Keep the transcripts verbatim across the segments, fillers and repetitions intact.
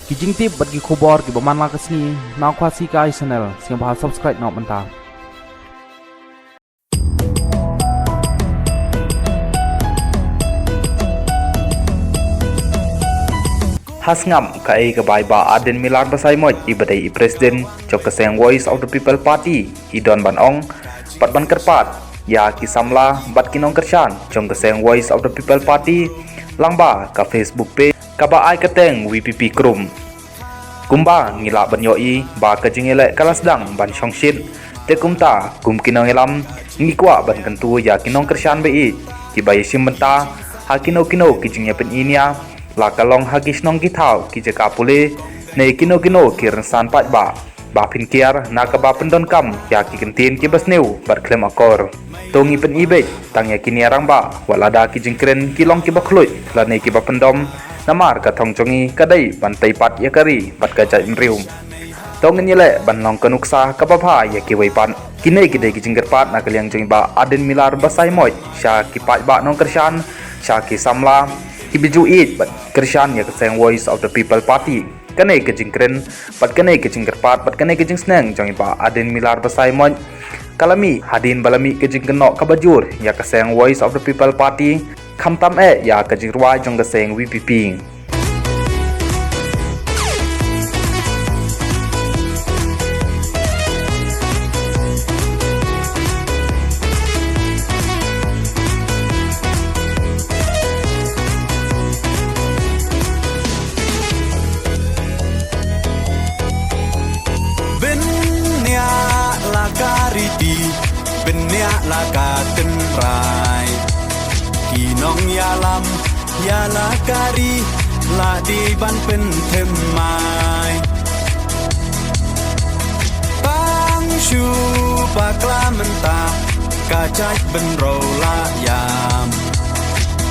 Ki jingtip bad ki khubor kiba man la ka sngi na Khasi Kai Channel, sngewbha subscribe noh mynta. Ha sngap kaei kaba i Bah Ardent Miller Basaiawmoit iba dei i President jong ka seng Voice of the People Party i don ban ong bad ban kyrpad ïa ki samla bad ki nongkyrshan jong ka seng Voice of the People Party lyngba ka Facebook page kaba ai kyrteng V P P Krum. Kumba ngi lah ban ïohi ba ka jingïaleh ka la sdang ban shongshit, te kumta kum ki nongïalam ngi kwah ban kyntu ïa ki nongkyrshan ba ïeit kiba ïashim bynta ha kino kino ki jingïapyni nia, la ka long ha ki shnong ki thaw ki jaka pule ne kino kino ki rynsan paidbah, ba phin kiar na kaba pyndonkam ïa ki kyntien kiba sniew bad khlem akor. To ngi pyni beit tang ïa ki nia rangbah, wat lada ki jingkren ki long kiba khluit lane kiba pyndom, namar ka thong jong ngi ka dei ban tei pat ïa ka ri bad ka jaitbynriew. To ngin ïaleh ban long ka nuksa kaba bha ïa kiwei pat. Kine ki dei ki jingkyrpad na ka liang jong i Bah Ardent Miller Basaiawmoit sha ki paidbah nongkyrshan, sha ki samla kiba ju ïeit bad kyrshan ïa ka seng Voice of the People Party. Kane ka jingkren bad kane ka jingkyrpad bad kane ka jingsneng jong i Bah Ardent Miller Basaiawmoit ka la mih hadien ba la mih ka jingkynnoh kaba jur ïa ka seng Voice of the People Party, khamtam eh ïa ka jingrwai jong ka seng V P P. Bniah la ka riti, bniah la ka tynrai. Ki nongïalam ïa la ka ri la dei ban pynthymmai. Tang shu bakla mynta ka jaitbynriew la ïam.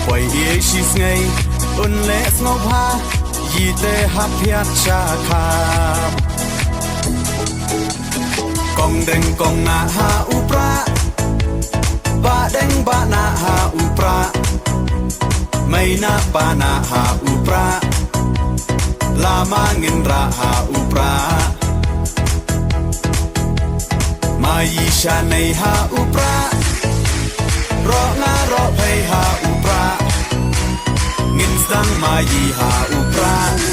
Poi ïa shi sngi un leh sngewbha ïa te hap ïa sha kham. Kong deng kong nah ha u prah. Bah deng bah nah ha u prah. Mei nah pa nah ha u prah. Lama ngin rah ha u prah. Ma i sha nei ha u prah. Roh nga roh phei ha u prah. Ngin sdang ma i ha u prah.